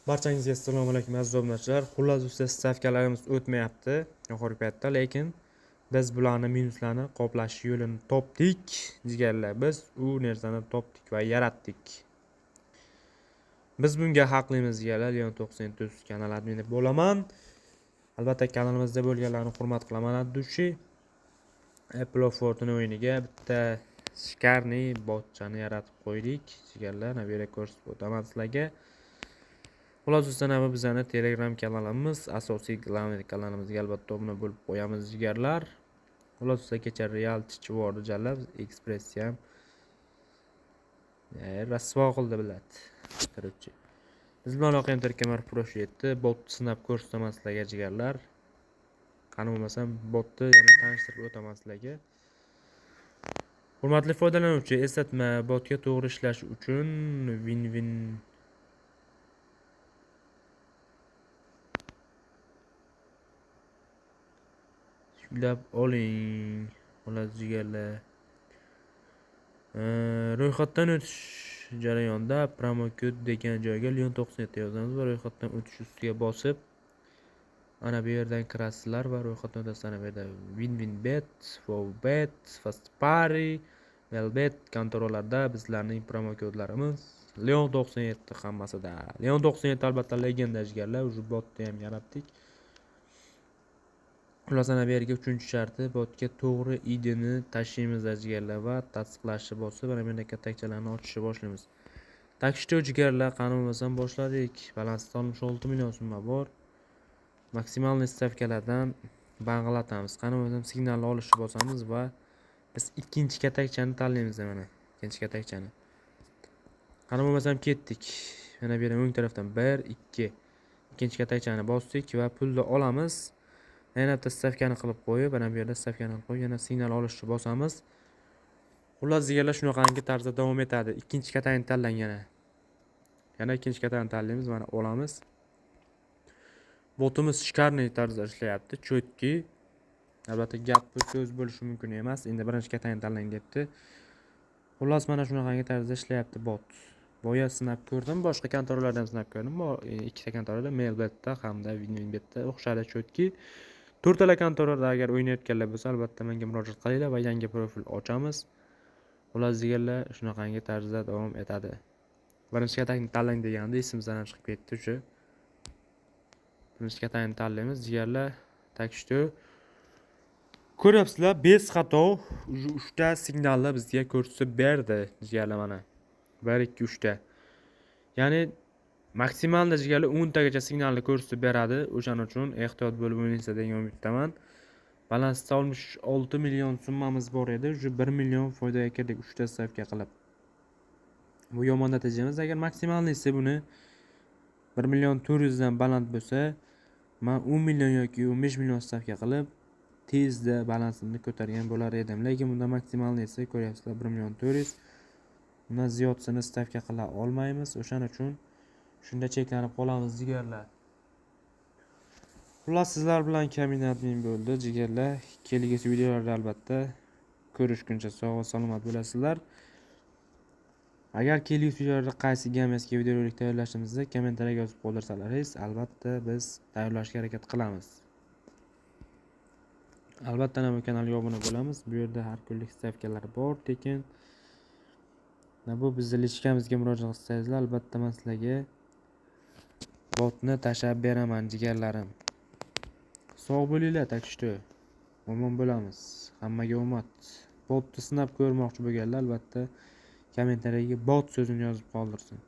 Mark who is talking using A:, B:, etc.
A: Barchangizga assalomu alaykum, aziz obunachilar. Xullas, usta, stavkalarimiz o'tmayapti oxirgi paytda, lekin biz bularni minuslarni qoplash yo'lini topdik, jigarlar. Biz u narsani topdik va yaratdik. Biz bunga haqlimiz, jigarlar. Leon 94 kanal admini bo'laman. Albatta, kanalimizda bo'lganlarni hurmat qilaman от души. Apple of Fortune o'yiniga bitta шикарный botchani yaratib qo'ydik, jigarlar. Mana bu yerga ko'rsatib o'taman sizlarga. Xullas, bu bizani Telegram kanalimiz, asosiy главный kanalimizga albatta obuna bo'lib qo'yamiz, jigarlar. Xullas, kecha Real chichib yubordi jalab, Express ham rasvo qildi, biladi. Короче, biz bilan aloqa ham tirkamar Pro 7 bot sinab ko'rsataman sizlarga, jigarlar. Qani bo'lmasam botni yana tanishtirib o'taman sizlarga. Hurmatli foydalanuvchi, eslatma: botga to'g'ri ishlash uchun win-win yuklab oling. Xullas, jigarlar. Ro'yxatdan o'tish jarayonida promokod degan joyga Leon 97 yozamiz va ro'yxatdan o'tish ustiga bosib, ana bu yerdan kirasizlar va ro'yxatdan o'tasizlar. Ana bu yerda WinWinBet, WowBet, FastPari, Melbet kontoralarda bizlarning promokodlarimiz Leon 97 hammasida. Leon 97 albatta legenda, jigarlar, уже botni ham yaratdik. Xullas, ana bu yerga uchinchi sharti botga to'g'ri IDni tashlaymiz, jigarlar, va tasdiqlashni bosib, mana bu yerda katakchalarni ochishni boshlaymiz. Так что, jigarlar, qani bo'lmasam boshladik. Balansda 66 million summa bor. Maksimalniy stavkalardan bang'latamiz. Qani bo'lmasam signalni olishni bosamiz va biz ikkinchi katakchani tanlaymiz, mana ikkinchi katakchani. Qani bo'lmasam ketdik. Mana bu yerdan o'ng tarafdan 1, 2 ikkinchi katakchani bosdik va pulni olamiz. Yana bitta stavkani qilib qo'yib, mana bu yerda stavkani qilib qo'yib, yana signal olishni bosamiz. Xullas, jigarlar, shunaqangi tarzda davom etadi. Ikkinchi katakni tanlang yana. Yana ikkinchi katakni tanlaymiz, mana olamiz. Botimiz шикарный tarzda ishlayapti, чёткий. Albatta, gap so'z bo'lishi mumkin emas. Endi birinchi katakni tanlang debdi. Xullas, mana shunaqangi tarzda ishlayapti bot. Boya sinab ko'rdim, boshqa kontoralarda ham sinab ko'rdim. Bu ikkita kontorada, Mailbetda hamda WinWinBetda o'xshadi чёткий. To'rtala kontorada agar o'ynayotganlar bo'lsa, albatta menga murojaat qilinglar va yangi profil ochamiz. Xullas, jigarlar, shunaqangi tarzda davom etadi. Birinchi katakni tanlang deganda esimizdan ham chiqib ketdi o'sha. Birinchi katakni tanlaymiz, jigarlar. Так что ko'ryapsizlar, без xato уже 3 ta signalni bizga ko'rsatib berdi, jigarlar, mana. 1, 2, 3 ta. Ya'ni maksimalda, jigarlar, 10 tagacha signalni ko'rsatib beradi. O'shaning uchun ehtiyot bo'lib o'ynaysiz degan umiddaman. Balansda 66 million summamiz bor edi. Уже 1 million foydaga kirdik 3 ta stavka qilib. Bu yomon natija emas. Agar maksimalniysi buni 1 million 400 dan baland bo'lsa, men 10 million yoki 15 million stavka qilib tezda balansimni ko'targan bo'lar edim. Lekin bunda maksimalniysi ko'ryapsizlar 1 million 400. Undan ziyodsini stavka qila olmaymiz. O'shaning uchun shunda cheklanib qolamiz, jigarlar. Xullas, sizlar bilan Kamin admin bo'ldi, jigarlar. Kelgusi videolarda albatta ko'rishguncha sog' va salomat bo'lasizlar. Agar kelgusi videolarda qaysi gamesga videorolik tayyorlashimizni kommentariyaga yozib qoldirsalaringiz, albatta biz tayyorlashga harakat qilamiz. Albatta bu kanalga obuna bo'lamiz. Bu yerda har kunlik stavkalar bor, tekin. Bu bizni личка mizga murojaat qilsangizlar, albatta men sizlarga botni tashlab beraman, jigarlarim. Sog' bo'linglar, так что omon bo'lamiz. Hammaga omad. Botni sinab ko'rmoqchi bo'lganlar albatta kommentariyaga bot so'zini yozib qoldirsin.